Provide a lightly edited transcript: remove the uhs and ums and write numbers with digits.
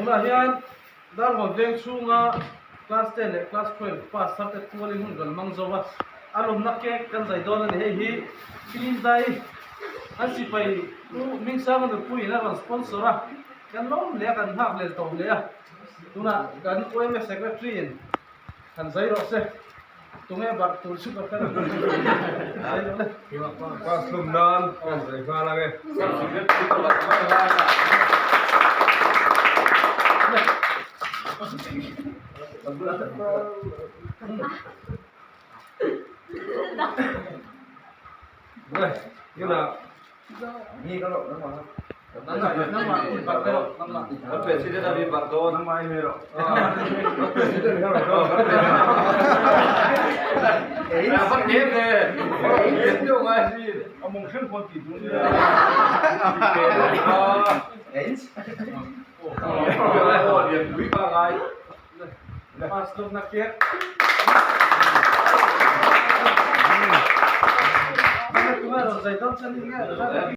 Tunah hian Darngawn veng chhunga Class 10 leh Class 12 pass thar te pualin hun kan hmang zo a, a lawmna cake kan zai dawn a ni. Hei hi Film Dai an sipai u Hmingsanga nupuiin a rawn sponsor a, kan lawm hle a, kan nghak lel tawh hle a. Tunah kan yma Secretary in Kan zai rawh se. Tunge barh tur chu ka hre lo. Zai rawh le. Class hlum nan kan zai nghal ang e. Le, tunah